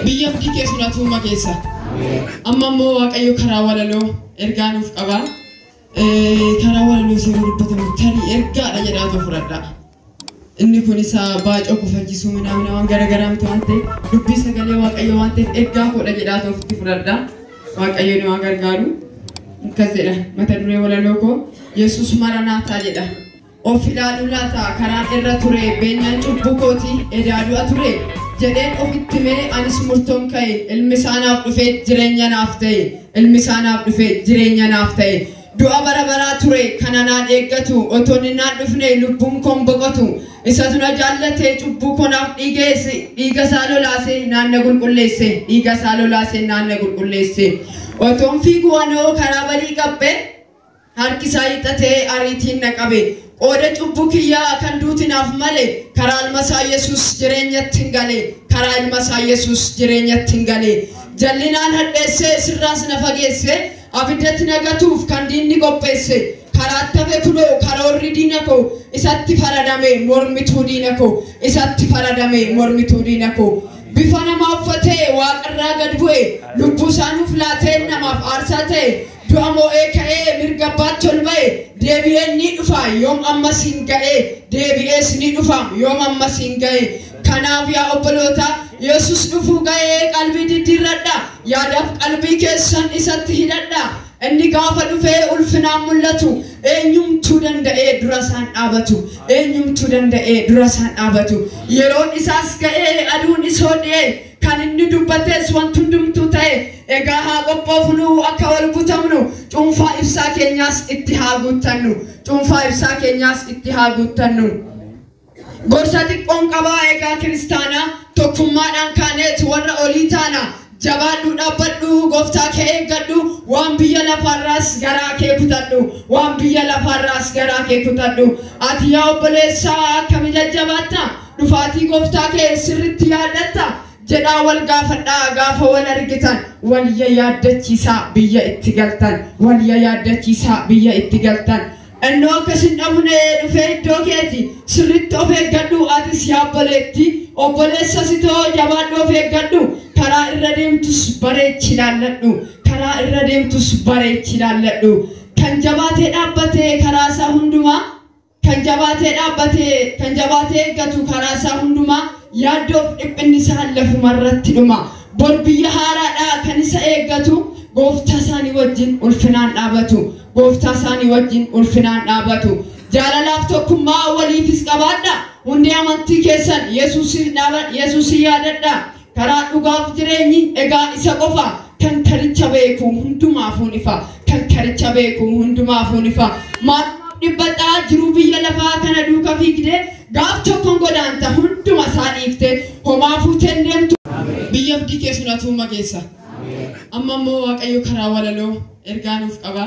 Biyya abdii keessumaatu uumaa keessa. Amma immoo Waaqayyo karaa walaloo ergaa nuuf qaba. Karaa walaloo seeruu dubbatamu tarii ergaadha jedhaatu fudhadha. Inni kun isa baacoo kofalchisuu minaa waan garaagaraa miti waan ta'eef dubbii sagalee Waaqayyo waan ta'eef ergaa koodha jedhaatu ofitti fudhadha. Waaqayyo nu waan gargaaru. Akkas jedha mata duree walaloo koo Yesuus maranaataa jedha. Of ilaaluu laata karaan irra ture beenyaan cubbuu kooti edaa du'a ture jedheen ofitti mee anis murtoon ka'e ilmi isaanaaf dhufee jireenya naaf ta'e ilmi isaanaaf dhufee jireenya naaf ta'e du'a bara baraa ture kana naan eeggatu otoo inni naan dhufne lubbuun koon boqotu isatu na jaallate cubbuu konaaf dhiigeesse dhiiga isaa lolaase naanna qulqulleesse dhiiga isaa lolaase naanna qulqulleesse otoon fiigu anoo karaa balii qabbe harki isaa hiixatee ariitiin na qabe. Qooda cubbuu kiyyaa kan duuti naaf male karaa ilma isaa Yesuus jireenyatti hin gale karaa ilma isaa Yesuus jireenyatti hin gale jallinaan hadheesse sirraas na fageesse abiddatti na gatuuf kan diinni qopheesse karaatti hafe kunoo karoorri diina koo isatti faradame mormituu diina koo isatti faradame mormituu diina koo bifa namaa uffatee waaqarraa gad bu'e lubbuu isaa nuuf laatee namaaf aarsaa ta'e du'a moo'ee ka'ee mirga abbaatti ol ba'e deebi'ee ni dhufa yoom ammas hin ga'e deebi'ees ni dhufa yoom ammas hin ga'e kanaaf yaa obboloota Yesuus dhufuu ga'ee qalbii diddiirradha yaadaaf qalbii keessan isatti hidhadha inni gaafa dhufee ulfinaan mul'atu eenyumtuu danda'ee dura isaan dhaabatu eenyumtuu danda'ee dura isaan dhaabatu yeroon isaas ga'ee aduun isoo dhi'ee kan inni dubbates wanti hundumtuu ta'e egaa haa qophoofnu akka wal butamnu cuunfaa ibsaa keenyaas itti haa guuttannu cuunfaa ibsaa keenyaas itti haa guuttannu. Gorsa xiqqoon qabaa egaa kiristaanaa tokkummaadhaan kaaneet warra olii taana jabaadhu dhaabbadhu gooftaa kee eeggadhu waan biyya lafaarraas garaa kee kutadhu waan biyya lafaarraas garaa kee kutadhu ati yaa obboleessaa akkami jajjabaatta dhufaatii gooftaa kee sirritti yaadatta jedhaa wal gaafadhaa gaafa wal argitan walya yaaddachiisaa biyya itti galtan walya yaaddachiisaa biyya itti galtan. Innoo akkas hin dhabne dhufee iddoo keeti sirritti of eeggadhu atis yaa obboleetti obboleessa sitoo jabaadhu of eeggadhu karaa irra deemtus bareechi ilaalladhu karaa irra deemtus bareechi ilaalladhu kan jabaatee dhaabbatee karaa isaa hundumaa kan jabaatee dhaabbatee kan jabaatee eeggatu karaa isaa hundumaa yaaddoof dhiphinni isaa lafumarratti dhuma bor biyya haaraadhaa kan isa eeggatu gooftaa isaanii wajjin ulfinaan dhaabatu gooftaa isaanii wajjin ulfinaan dhaabatu jaalalaaf tokkummaa waliifis qabaadha hundee amantii keessan Yesuusin yaadadha karaa dhugaaf jireenyi egaa isa qofa kan karicha beeku hundumaafuun ifa kan karicha beeku hundumaafuun ifa maalumaaf dhibbadhaa jiruu biyya lafaa kana duuka fiigdee gaaf tokkoon godaanta hunduma isaa dhiifte homaa fuuteen deemtu biyya abdii keessumaatu uumaa keessa. Amma immoo Waaqayyo karaa walaloo ergaa nuuf qaba.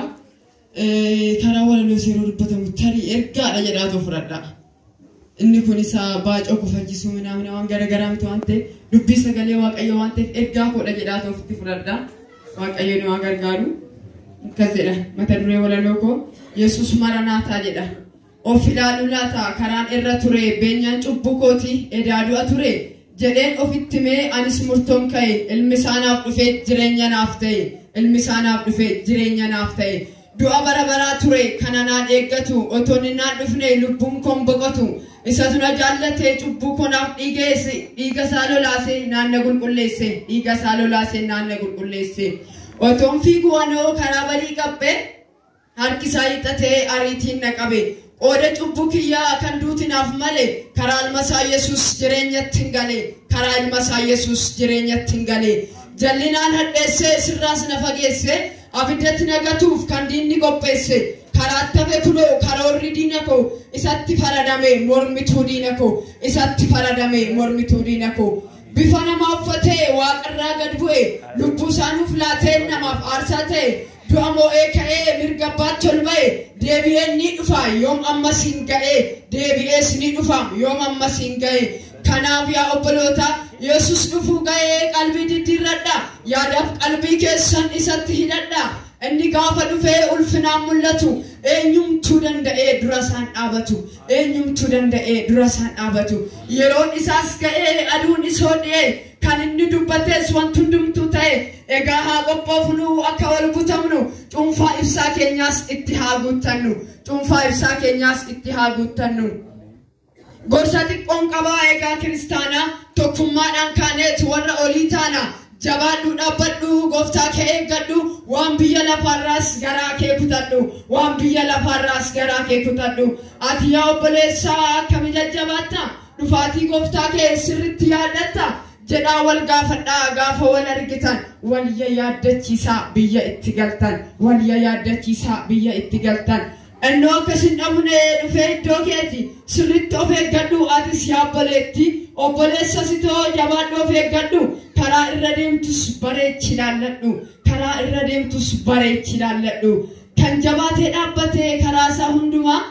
Karaa walaloo seeruu dubbatamu tarii ergaadha jedhaatu fudhadha. Inni kun isa baacoo kofalchisuu minaa waan garaagaraa miti waan ta'eef dubbii sagalee Waaqayyo waan ta'eef ergaa koodha jedhaatu ofitti fudhadha. Waaqayyo nu waan gargaaru. Akkas jedha mata duree walaloo koo Yesuus maranaataa jedha. Of ilaaluu laata karaan irra ture beenyaan cubbuu kooti edaa du'a ture jedheen ofitti mee anis murtoon ka'e ilmi isaanaaf dhufee jireenya naaf ta'e ilmi isaanaaf dhufee jireenya naaf ta'e du'a bara baraa ture kana naan eeggatu otoo inni naan dhufne lubbuun koon boqotu isatu na jaallate cubbuu konaaf dhiigeesse dhiiga isaa lolaase naanna qulqulleesse dhiiga isaa lolaase naanna qulqulleesse otoon fiigu anoo karaa balii qabbe harki isaa hiixatee ariitiin na qabe qooda cubbuu kiyyaa kan duuti naaf male karaa ilma isaa Yesuus jireenyatti hin gale karaa ilma isaa Yesuus jireenyatti hin gale jallinaan hadheesse sirraas na fageesse abiddatti na gatuuf kan diinni qopheesse karaatti hafe kunoo karoorri diina koo isatti faradame mormituu diina koo isatti faradame mormituu diina koo bifa namaa uffatee waaqarraa gad bu'e lubbuu isaa nuuf laatee namaaf aarsaa ta'e du'a moo'ee ka'ee mirga abbaatti ol ba'e deebi'ee ni dhufa yoom ammas hin ga'e deebi'ees ni dhufa yoom ammas hin ga'e kanaaf yaa obboloota Yesuus dhufuu ga'ee qalbii diddiirradha yaadaaf qalbii keessan isatti hidhadha inni gaafa dhufee ulfinaan mul'atu eenyumtuu danda'ee dura isaan dhaabatu eenyumtuu danda'ee dura isaan dhaabatu yeroon isaas ga'ee aduun isoo dhi'ee Kan inni dubbates wanti hundumtuu ta'e. Egaa haa qophoofnu akka wal butamnu, cuunfaa ibsaa keenyaas itti haa guuttannu, cuunfaa ibsaa keenyaas itti haa guuttannu. Gorsa xiqqoon qabaa egaa kiristaanaa, tokkummaadhaan kaaneet warra olii taana. Jabaadhu, dhaabbadhu, gooftaa kee eeggadhu, waan biyya lafaarraas garaa kee kutadhu, waan biyya lafaarraas garaa kee kutadhu. Ati yaa obboleessaa akkami jajjabaatta? Dhufaatii gooftaa kee sirritti yaadatta? Jedhaa wal gaafadhaa gaafa wal argitan, wal yaaddachiisaa biyya itti galtan, wal yaaddachiisaa biyya itti galtan. Innoo akkasin dhabne dhufee iddoo keeti, sirritti of eeggadhu atis yaa obboleetti, obboleessa sitoo jabaadhu of eeggadhu, karaa irra deemtus bareechi ilaalladhu, karaa irra deemtus bareechi ilaalladhu. Kan jabaatee dhaabbatee karaa isaa hundumaa,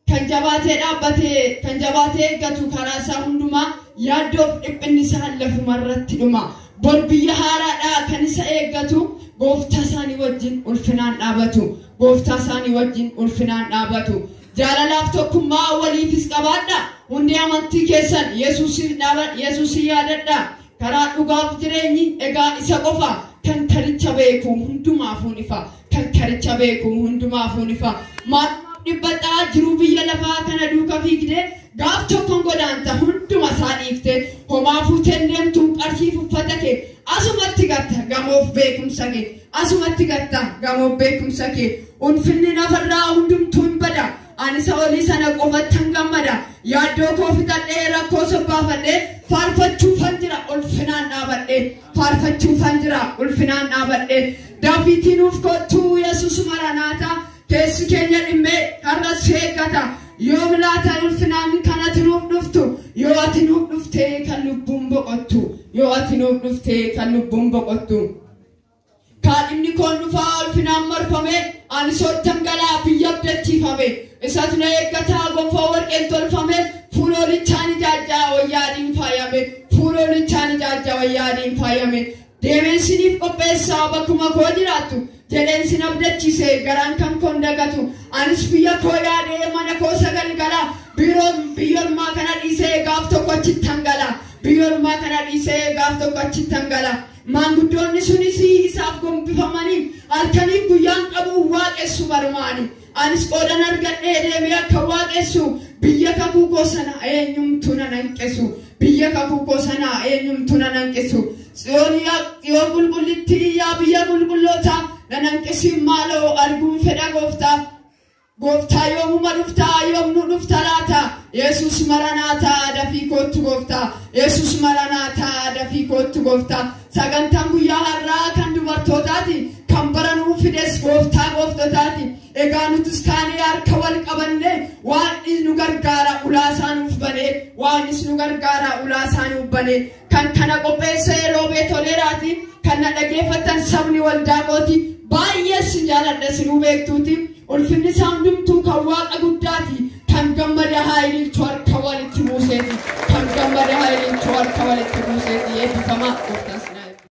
kan jabaatee dhaabbatee, kan jabaatee eeggatu karaa isaa hundumaa, yaaddoof dhiphinni isaa lafumarratti dhuma. Bor biyya haaraadhaa kan isa eeggatu, gooftaa isaanii wajjin ulfinaan dhaabatu, gooftaa isaanii wajjin ulfinaan dhaabatu. Jaalalaaf tokkummaa waliifis qabaadha. Hundi amantii keessan Yesuusin yaadadha. Karaa dhugaaf jireenyi egaa isa qofa. Kan karicha beeku hundumaafuu ifa, kan karicha beeku hundumaafuu ifa. Maalumaaf dhibbadhaa jiruu biyya lafaa kana duuka fiigdee, gaaf tokkoon godaanta hunduma isaa dhiiftee. Homaafuu tendeemtu qarshiif uffata kee asumatti gatta, gamoof beekumsa kee asumatti gatta, gamoof beekumsa kee. Ulfinni nafarraa hundumtuu hin bada. Ani isa olii sana qofattan gammada. Yaaddoo koo fixadhee, rakkoo sobbaafadhee, faarfachuufan jira ulfinaan dhaabadhee, faarfachuufan jira ulfinaan dhaabadhee. Daafiitii nuuf kottuu Yesuus maranaata, keessi keenya dhimmee har'as eeggata. Yoom laata ulfinaan kanatti nuuf dhuftu? Yoo ati nuuf dhuftee kan lubbuun boqottu, yoo ati nuuf dhuftee kan lubbuun boqottu. Kaadhimni koon dhufaa ulfinaan marfame, ani soottan galaa biyya abdachiifame. Isatu na eeggataa gonfoo warqeen tolfame, fuulolichaan ijaajjaa wayyaa adiin faayame, fuulolichaan ijaajjaa wayyaa adiin faayame. Deemeen siniif qopheessaa bakkuma koo jiraattu, jedheen sin abdachiise garaan kan koon dagatu. Anis biyya koo yaadee mana koo sagal gala, biyya ormaa kana dhiisee gaaf tokko achittan gala, biyya ormaa kana dhiisee gaaf tokko achittan gala. Maanguddoonni sunis isaaf gombifamanii halkaniif guyyaan qabu waaqessu barumaani. Anis qoodan argadhee deemee akka waaqessu, biyya kakuu koo sana eenyumtuu na hanqisu, biyya kakuu koo sana eenyumtuu na hanqisu. Tsiyoon qulqullittii yaa biyya qulqulloota, na hanqisin maaloo arguun fedha gooftaa. Gooftaa yoomuma dhuftaa, yoom nu dhufta laata? Yesuus maranaataa, dafii kootu gooftaa. Yesuus maranaataa, dafii kootu gooftaa. Sagantaan guyyaa har'aa kan dubartootaati. Kan baranuu fides gooftaa gooftotaati. Egaa nutis kaanee harka wal qabanne, waan nu gargaara ulaasaa nuuf banee, waanis nu gargaara ulaasaa nuuf banee. Kan kana qopheesse Roobee Toleeraati. Kan na dhageeffatan sabni waldaa kooti. Baay'ee sin jaaladha sinuu beektuuti. Ulfinni isaa hundumtuu kan waaqa guddaati. Kan gammada haa ililchu harka walitti buuseeti. Kan gammada haa ililchu harka walitti buuseeti. Eebbifamaa gooftaa.